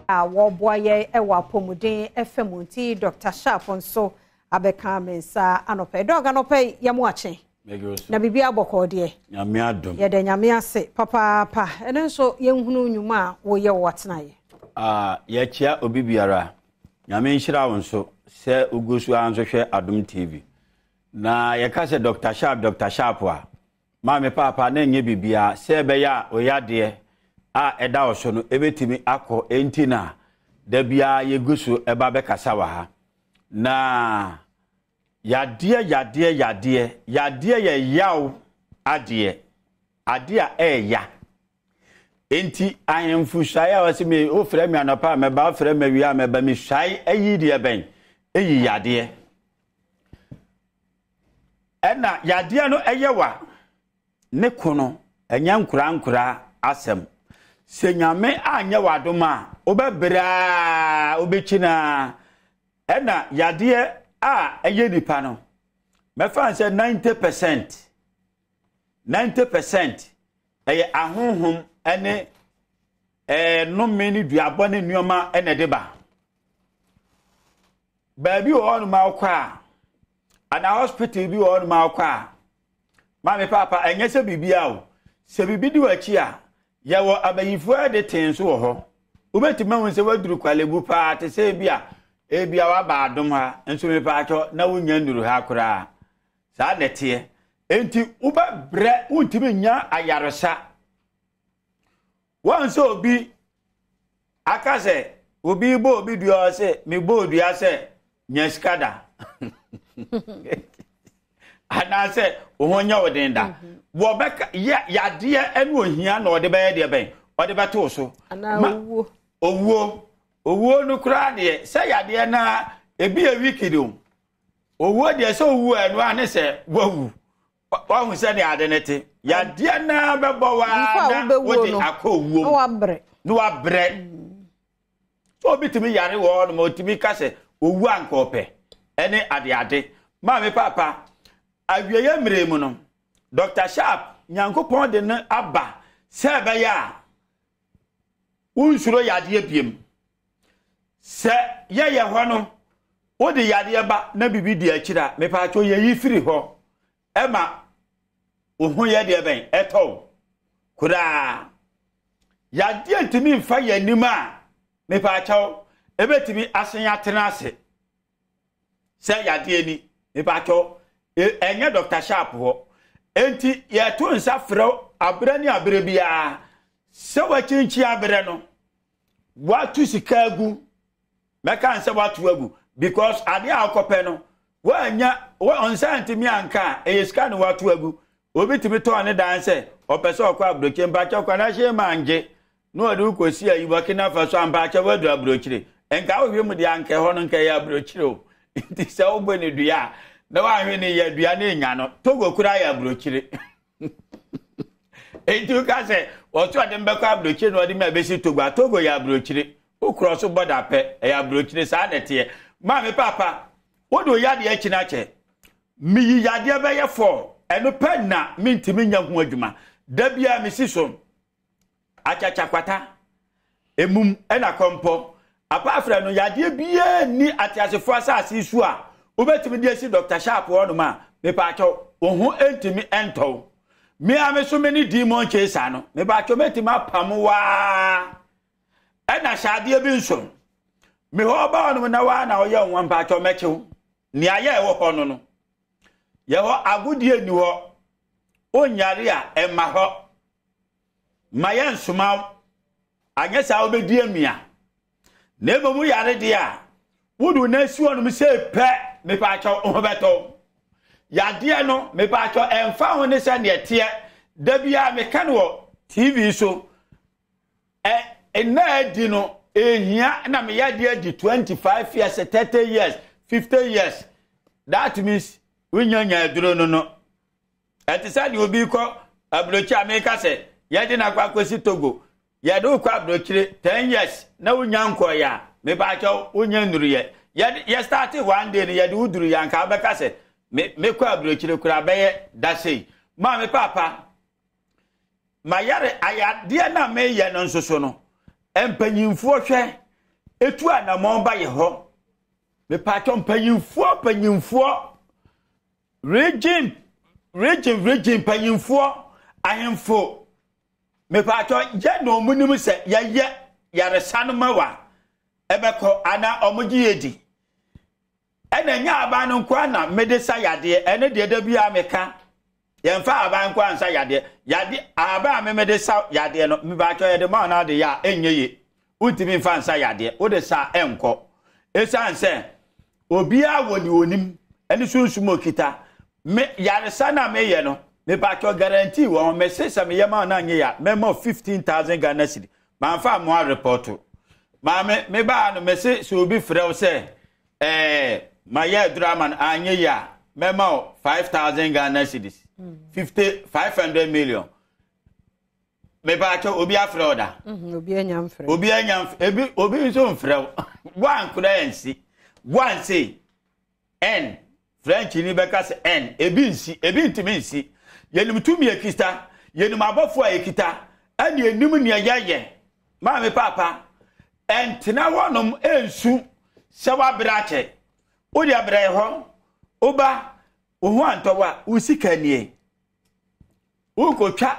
A wɔboa yɛn wɔ apɔmuden fa mu nti Dr. Sharp nso abɛka me nsa anɔpa yi. Dɔg anɔpa yi yɛ mo akye. Na biribi abɔkɔɔ deɛ. Nyame adom. Yɛda Nyame ase papaapa. Ɛno nso yɛnhunu nnwuma a woyɛ wɔ atenaeɛ. Ah, yɛkyea obi biara. Nyame nhyira wo nso sɛ wogu so ara nso hwɛ Adom TV. Na yɛka sɛ Dr. Sharp, Dr. Sharp a, Maame paapa na ɛnyɛ biribiara sɛ ɛbɛyɛ a oyadeɛ a ɛda wo so no ɛbɛtumi akɔ enti na da biara yɛgu so ɛba bɛkasa wɔ ha. Na yadeɛ yadeɛ yadeɛ yadeɛ yɛ yaw adeɛ adeɛ a ɛɛya enti ahemfo suae a wɔse me wofrɛ me anɔpa a mɛba wofrɛ me awia a mɛba mesuae ayi deɛ bɛn ɛyi yadeɛ Ɛna yadeɛ no ɛyɛ wa ne ko no ɛnyɛ nkoraa nkoraa asɛm. Sɛ Nyame anyɛ w'adom a wobɛbrɛ aa wobɛkyin aa. Ɛna yadeɛ a ɛyɛ nipa no mɛfa no sɛ 90 percent 90 percent ɛyɛ ahonhom ɛne ɛɛ nnome ne duabɔ ne nneɛma ɛna ɛde ba. Baabi wɔ hɔnom a wokɔ a, anaa hospital bi wɔ hɔnom a wokɔ a, maame paapa, ɛnyɛ sɛ biribiara o. Sɛ biribi di w'akyi a, yɛwɔ abayifoɔ de tee nso wɔ hɔ. Wobɛtumi ahu sɛ woaduru kwalebu paa te sɛ ebi a ebi a waba adom ha nso mepaakyɛ na wonya nnuru ha koraa. Saa na ɛteɛ. Enti wobɛbrɛ wontumi nnya ayaresa. Wɔn sɛ obi aka sɛ obi bɔ obi dua ɔsɛ mebɔ dua sɛ nya sika da anaasɛ wo ho nyɛ wo den da mhm. wɔbɛka yɛ yadeɛ ɛne ohia na ɔde bɛyɛ deɛ bɛn ɔde bɛto so ma owuo owuo owuo no koraa deɛ sɛ yadeɛ na ebi yɛ wiki de o owuo deɛ sɛ owuo ɛno a ne sɛ wawu Wahu sɛnea ade no te. Yadeɛ no ara bɛbɔ wo ara na wode akɔ owuo mu. Na wabrɛ. So obi tumi yare wɔ hɔ nom, otumi ka sɛ owu anka ɔpɛ ɛne adeade. Maame paapa, awieeɛ mmerɛ mu no, Dr. Sharp, Nyankopɔn de no aba sɛ ɛbɛyɛ a wonsuro yadeɛ biem. Sɛ yɛyɛ hɔ no, wode yadeɛ ba na biribi di akyiri a, mepaakyɛw yɛyi firi hɔ ɛma wo ho yɛ deɛ bɛn ɛtɔ wo koraa. Yadeɛ ntumi mfa yɛn anim a, mepaakyɛw ɛbɛtumi asen atena ase. sɛ yadeɛ ni mepakyɛw ɛnyɛ Dr. Sharp hɔ enti yɛto nsa frɛ aberɛ ne aberɛ biara sɛ wakyinkyin aberɛ no watu sika agu mɛka nsɛ watu agu because adeɛ a wokɔpɛ no woanya nsa ntumi anka a ɛyɛ sika na watu agu obi tumi tɔn ne dan sɛ ɔpɛ sɛ ɔkɔ aburokyi mpakyɛw kɔ na hyɛ ma ngye na ɔde wo kɔsi ayi Burkina Faso ampa akyɛ woaduru aburokyire nka wohwɛ mu deɛ anka ɛhɔ no nka ɛyɛ aburokyire o nti sɛ wobɔ ne dua a na woahwɛ ne yɛ dua no nya no Togo koraa yɛ aburokyire nti woka sɛ wɔso ɔde mbɛkɔ aburokyire na ɔde mi abɛsi Togo a Togo yɛ aburokyire wokorɔ so bɔda pɛ ɛyɛ aburokyire saa na ɛteɛ maame papa wode wo yadeɛ akyi no akyɛ meyi yadeɛ bɛyɛ fɔɔ ɛno pɛ na mentumi nya ho adwuma da biara mesi so Akyakyakwata, emum na kɔmpɔ. Apafrɛ no, yadeɛ biara nni ateasefoɔ asase yi so a wobɛtumi de asi Dɔkta Sharp hɔnom a, mepaakyɛw, wo ho ntumi ntɔ wo. Me ara me so me ne demon chaser no, mepaakyɛw mɛtumi apam wo ara. Ɛna hyɛ adeɛ bi nso. Me hɔ ɔba hɔnom na waa na ɔyɛ wo ho, mepaakyɛw mɛkye wo. Nea yɛ ɛwɔ hɔ no no, yɛhɔ agodie nni hɔ. Wonyare a, ɛmma hɔ. Ma yɛnsoma wo, anyɛ saa wobɛdi amia. Na mmom woyare deɛ a, wode wo nan si hɔnom sei pɛ, mepaakyɛw, wo ho bɛtɔ wo. Yadeɛ no, mepaakyɛw, ɛmfa ho ne sɛdeɛ ɛteɛ, da biara meka no wɔ TV so, ɛ, nna adi no, ɛhia na meyɛ adeɛ adi 25 years, 30 years, 50 years. That means wonya nya aduro no no. Ɛte sɛ deɛ obi rekɔ aburokyire a meka sɛ yɛde no akɔ akɔsi Togo. Yɛde wo kɔ aburokyire 10 years na wonya nkɔeɛ a, mepaakyɛw wonya nnuruyɛ. Yɛde yɛ starte one day no yɛde wo duruyɛ anka wobɛka sɛ me mekɔ aburokyire koraa bɛyɛ da sei. Maame paapa, mayare ayadeɛ no a meyɛ no nso so no, mpanyinfoɔ hwɛ. Etu anamɔn ba yɛ hɔ. Mepatwɔ mpanyinfoɔ mpanyinfoɔ region region region mpanyinfoɔ ahemfo mepatwɔ yɛ na wɔn nim sɛ yɛyɛ yaresa no ma wa ɛbɛkɔ anaa wɔn gye yɛ di. Ɛna ɛnyɛ aban no nkoa na mede sa yadeɛ, ɛno deɛ da biara meka. Yɛmfa aban nkoa nsa yadeɛ. Yadeɛ, aban a me mede sa yadeɛ no, mebaatwɔ yɛde ma wo na wode yɛ a, ɛnyɛ ye. Wontumi mfa nsa yadeɛ, wode sa a ɛnkɔ. Ɛsiane sɛ obiara wɔ deɛ onim ɛne sunsum okita. Me, yaresa no a meyɛ no, mebaatwɔ guarantee wɔ ho, mese sɛ meyɛ ma wo na anyɛ ye a, mɛma wo 15,000 Ghana cedi. Mamfa amoa repɔto. Maame, mebaa no, mese sɛ obi frɛ wo sɛ Ɛɛ mayɛ aduru ama no anyɛ yie a mɛma wo 5000 Ghana cedis. 50 500 million. Mepaakyɛ obi afrɛ wo da? Mhm, obi anya mfrɛ. Obi anya mfrɛ. Ebi obi nso mfrɛ wo. Woankora ansi. Woanse N French ni bɛka sɛ N ebi nsi, ebi ntumi nsi. Yɛnim tumi ekita, yɛnim abɔfo a ekita, ɛne enim nea yɛyɛ. Maame paapa, ɛntena hɔnom nsu sɛ woabrɛ akyɛ. Wode abrɛ hɔ, woba, wo ho antɔ wo a, wo sika nie. Wokɔtwa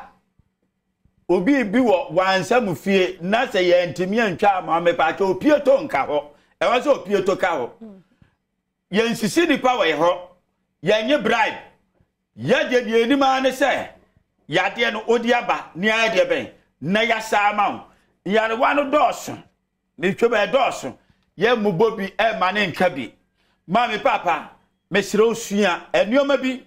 obi bi wɔ wansa mu fie na sɛ yɛntumi antwa ama mepaakyɛ opieto nka hɔ. Ɛwɔ sɛ opieto ka hɔ. Yɛnsisi nnipa wɔ yɛ hɔ. Yɛnye bribe. Yɛ deɛ deɛ yɛnim ara ne sɛ yadeɛ no wode aba ne ayɛ deɛ bɛn na yɛasa ama wo. Nyarewa no dɔɔso. Metwam ɛdɔɔso. Yɛmmobɔ bi ɛmma ne nka bi. Maame paapa, mesrɛ wo sua nneɛma bi.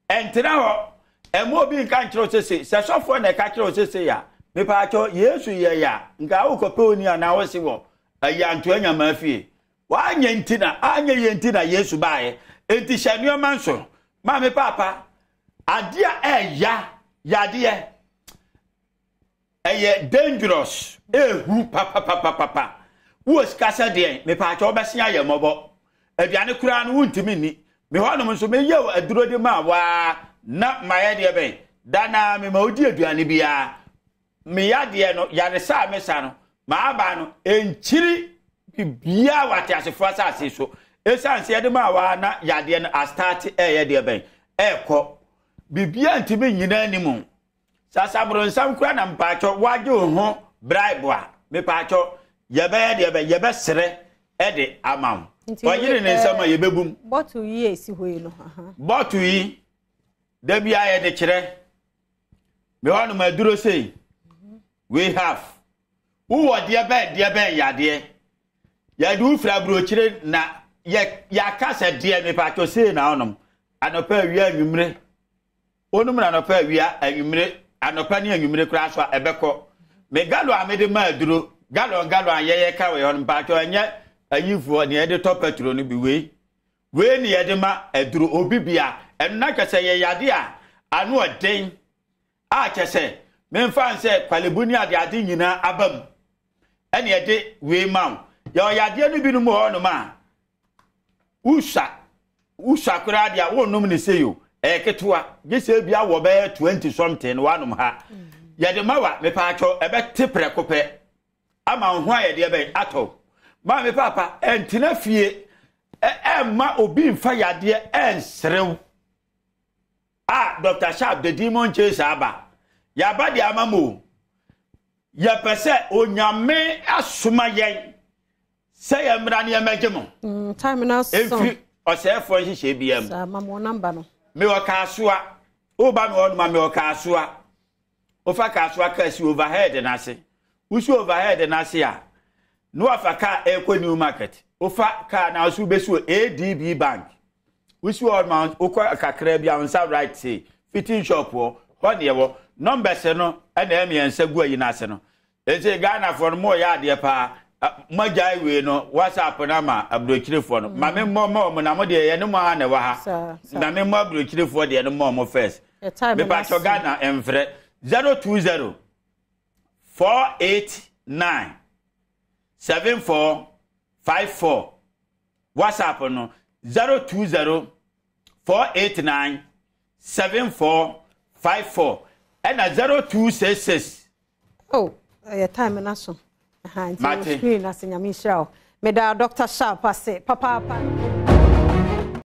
Ɛntena hɔ. Ɛmma obi nka nkyerɛ wo sese. Sɛ sɔfoɔ na ɛka kyerɛ wo sese a, mepaakyɛw Yesu yɛe a, nka wokɔpɛ oni anaa wose wɔ ayi antoa nyamaa fie. Wanyɛ nti na, anyɛ yie nti na Yesu baeɛ. Enti hyɛ nneɛma nso. Maame paapa, adeɛ a ɛya, yadeɛ, ɛyɛ dangerous, ehu papapapapa. Wowɔ sika sɛ deɛn, mepaakyɛ wobɛsen ayɛ mmɔbɔ. Aduane koraa no wontumi nni. Me hɔnom nso meyɛ aduro de maa waa na mayɛ deɛ bɛn. Da naa mema wodi aduane biara. Me yadeɛ no, yaresa a mesa no, m'aba no, ɛnkyiri biribiara wɔ ateasefoɔ asase so. Ɛsiane sɛ yɛde maa waa na yadeɛ no astate ɛyɛ deɛ bɛn, ɛrekɔ. Biribiara ntumi nnyina anim. Sasaboronsam koraa na mpaakyɛ wagye wo ho bribe a, mepaakyɛ yɛbɛyɛ deɛ bɛn, yɛbɛsrɛ ɛde ama wo. Ɔyere ne nsam a yɛbɛbum. Bɔtol yi a ɛsi hɔ yi no. Bɔtol yi, da biara yɛde kyerɛ. Me hɔ nom aduro sei. We have. Wowɔ deɛ bɛn deɛ bɛn yadeɛ. Yɛde wo firi aburokyire na yɛ yɛaka sɛ deɛ mepatwɔ sei na wonom. Anɔpa awia anwummere. Wonom na anɔpa awia anwummere anɔpa ne anwummere koraa so a ɛbɛkɔ. Me galon a mede ma aduro galon galon a yɛyɛ ka wɔ hɔ no mpatwɔ ɛnyɛ ayifoɔ nea yɛde tɔ petro no bi wei. Wei ne yɛde ma aduro obi bia ɛno na kyɛ sɛ yɛ yade a ano ɔden a kyɛ sɛ memfa nsɛ kwalebu ne ade ade nyinaa aba mu ɛne yɛde wei ma wo. Yɛwɔ yadeɛ no binom wɔ hɔnom a wosua wosua koraa deɛ a wonnom ne sei o ɛyɛ ketewa gye sɛ ebi awɔ bɛyɛ 20 something wanom ha yɛde ma wa mepaakyɛw ɛbɛte prɛko pɛ ama wo ho ayɛ deɛ bɛn atɔ wo. Maame paapa ɛntena fie ɛmma obi mfa yadeɛ ɛnserew a Dr. Sharp the demon chaser aba yaba deɛ ama mo yɛpɛ sɛ onyame asoma yɛn sɛ yɛn mmra ne yɛmmɛgye mo mm, time na so ɛmfiri ɔsɛefoɔ nhyehyɛɛ biara mu saa ma mo namba no mewɔ kaasoa woba me hɔ no ma mewɔ kaasoa Wofa Kasoa kaa si overhead no ase. Wosi overhead no ase a, na wafa kaa ɛrekɔ New Market. Wofa kaa na so wobɛsi wɔ ADB Bank. Wosi hɔ ma wokɔ kakra bi a wo nsa right sei, fitting shop hɔ, hɔ ne ɛwɔ. Numbers no ɛna ɛyɛ mmiɛnsa gu ayi no ase no. Ese Ghanafoɔ no moyɛ adeɛ paa. Moagyae wei no WhatsApp no ama aburokyirefoɔ no. Ma me mmɔ ma wɔn na mo deɛ yɛne mo ara na ɛwɔ ha. Na me mmɔ aburokyirefoɔ deɛ no mmɔ wɔn first. Mepatwɔ Ghana mfrɛ 020 489 7454 WhatsApp no 020 489 7454 ɛna 0266. Oh, ɛyɛ time no aso. Aha, nti wo screen ase Nyame nhyira wo. Meda Dr. Sharp ase papaapa.